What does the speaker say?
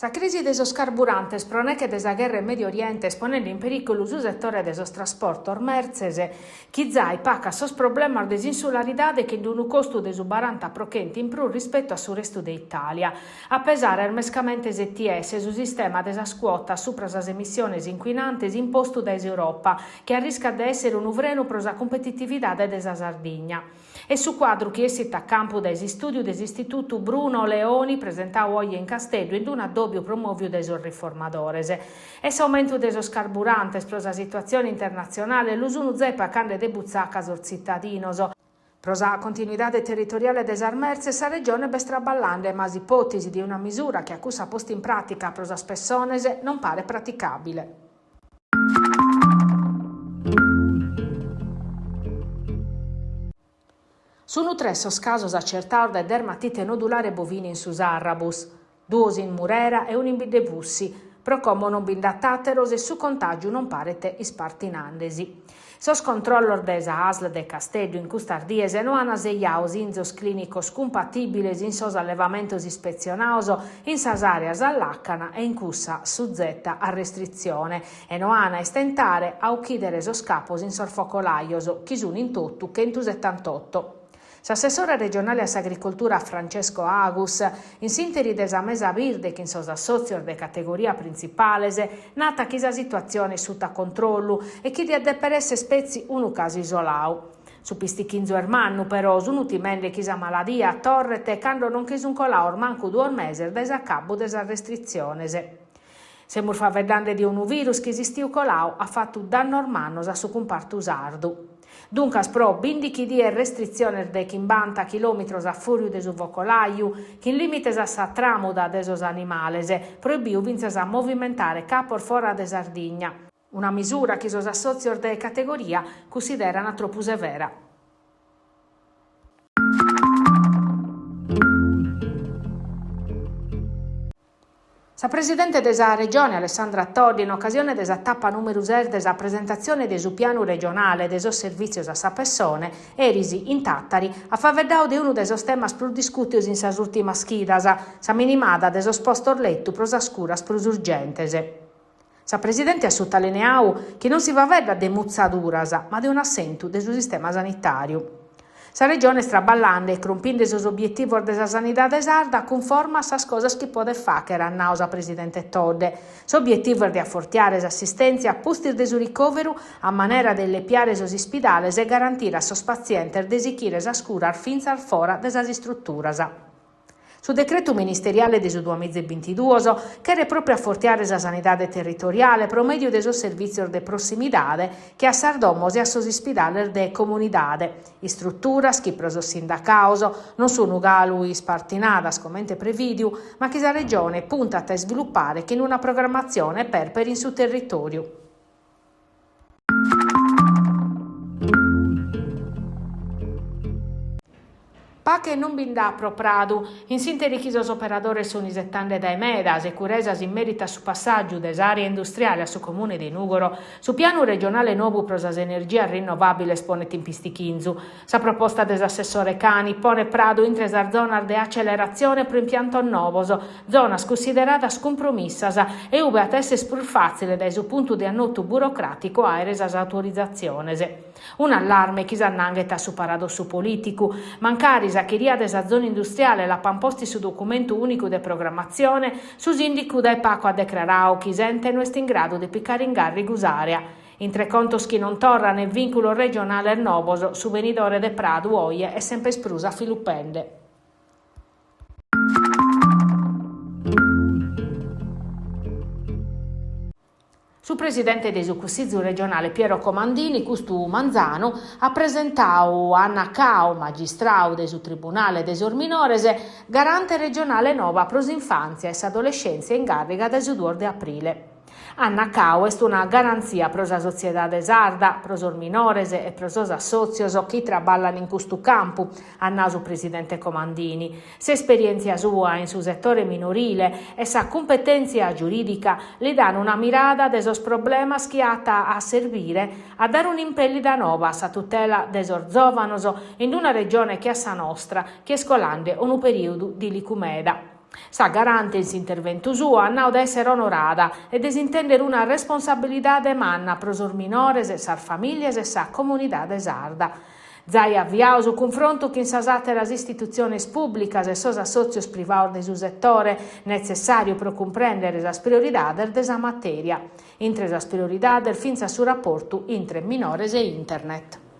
Sa crisi de sos carburantes pro neche de sa gherra in Medio Oriente est ponende in perìculu su setore de sos trasportos mertzes, chi zai pacat sos problemas de s'insularidade chin unu costu de su baranta pro chentu in prus rispetu a su restu de Itàlia. A pesare est mescamente s'ETS, su sistema de sas cuotas supra sas emissiones incuinantes impostu dae s'Europa, chi arriscat de èssere unu frenu pro sa cumpetitividade de sa Sardigna. Est su cuadru chi essit a campu dae s'istùdiu de s'Istitutu Bruno Leoni presentadu oje in Casteddu in un'addòbiu promòviu dae sos Riformadores. E s'aumentu de sos carburantes pro sa situatzione internatzionale lu sunt zai pacande de butzaca sos tzitadinos. Pro sa continuidade territoriale de sas mertzes sa Regione b'est traballande, ma s'ipòtesi de una misura che a cussa posta in pràtica pro sas pessones non paret praticàbile. Sunu tres sos casos acertados de dermatite nodulare bovina in su Sarrabus, duos in Murera e unu in Biddefussi. Pro como non bi nd'at àteros e su contàgiu non paret ispartinandesi. Sos controllos de sa ASL de Casteddu in custas dies no an sejadu sinzos clìnicos cumpatìbiles in sos allevamentos ispetzionados in sas àreas a làcana e in cussa suzeta a restritzione e no an a istentare a uchìdere sos capos in sos focolajos, chi sun in totu chentusetantoto. S'assessore regionale a s'Agricoltura Francesco Agus, in s'ìnteri de sa mesa birde chin sos assòtzios de categoria printzipales, nat chi sa situatzione est suta controllu e chi diat dèpere èssere petzi unu casu isoladu. Su pistichinzu est mannu, però sun timende chi sa maladia torret cando non che sun colados mancu duos meses dae s'acabbu de sas restritziones. Semus faeddende de unu virus chi s'istiu coladu at fatu dannos mannos a su cumpartu sardu. Duncas pro bìndichi dies restritziones de chimbanta chilòmitros a fùrriu de su focolaju, chin lìmites a sa tràmuda de sos animales, proibiu fintzas a movimentare capos fora de Sardigna. Una misura chi sos assòtzios de categoria cussideran tropu severa. Sa presidente de sa Regione, Alessandra Todde, in ocasione de sa tapa nùmeru ses de sa presentatzione de su Pianu regionale de sos servìtzios a sa pessone, eris in Tàtari, at faeddadu de unu de sos temas prus discùtios in sas ùrtimas chidas, sa minimada de sos postos letu pro sas curas prus urgentes. Sa presidente at sutalineadu chi non si faeddat de mutzaduras, ma de un'assentu de su sistema sanitàriu. Sa Regione est traballende e crompinde sos obietivos de sa sanidade sarda cunforma a sas cosas chi podet fàghere, at nadu sa presidente Todde. S'obietivu est de afortiare s'assistèntzia a pustis de su ricòveru a manera de illepiare sos ispidales e garantire a sos patzientes de sighire sas curas fintzas fora de sas istruturas. Su decretu ministeriale de su duamiza e bintiduos cheret pròpriu afortiare sa sanidade territoriale pro mèdiu de sos servìtzios de prossimidade che a sas domos e a sos ispidales de comunidade, istruturas chi pro sos sindacados non sunt galu ispartinadas comente prevìdiu, ma chi sa Regione puntat a isvilupare chin una programmatzione pèrpere in su territòriu. Pache non bi nd'at pro Pradu, in s'ìnteri chi sos operadores sunt isetende dae meda securesas in mèritu a su passàgiu de s'àrea industriale a su Comune de Nùgoro, su pianu regionale nou pro sas energias rinnovàbiles ponet in pistichinzu. Sa proposta de s'assessore Cani ponet Pradu intre sas zonas de aceleratzione pro impiantos novos, zonas cussideradas cumpromissas e ube at a èssere prus fàtzile dae su puntu de annotu burocràticu àere sas autorizatziones. Un'allarme chi s'annanghet a su paradossu polìticu, mancari sa chiria de sa zona industriale l'apan posta in su documentu ùnicu de programmatzione, su sìndicu dae pagu at decraradu chi s'ente no est in gradu de picare in gàrrigu s'àrea. Intre contos chi non torran e vìnculos regionales novos, su benidore de Pradu oje est semper prus afilupende. Su presidente de su Cussizu regionale Piero Comandini custu manzanu at presentadu Anna Cau, magistradu de su Tribunale de sos Minores, garante regionale nova pro s'infàntzia e s'adolescèntzia in gàrriga dae su duos de aprile. Anna Cau est una garantzia pro sa sotziedade sarda, pro sos minores e pro sos assòtzios chi traballan in custu campu, at nadu su presidente Comandini. S'esperièntzia sua in su setore minorile e sa cumpetèntzia giurìdica li dan una mirada de sos problemas chi at a servire a dare un'impèllida nova a sa tutela de sos zòvanos in una regione che a sa nostra chi est colande unu perìodu dìlicu meda. Sa garante in s'interventu suo at nau de èssere onorada e de s'intèndere una responsabilidade manna pro sos minores, sas famìlias e sa comunidade sarda. Zai aviau su cunfrontu chin sas àteras istitutziones pùblicas e sos assòtzios privados de su setore, netzessàriu pro cumprèndere sas prioridades de sa matèria. Intre sas prioridades fintzas su raportu intre minores e internet.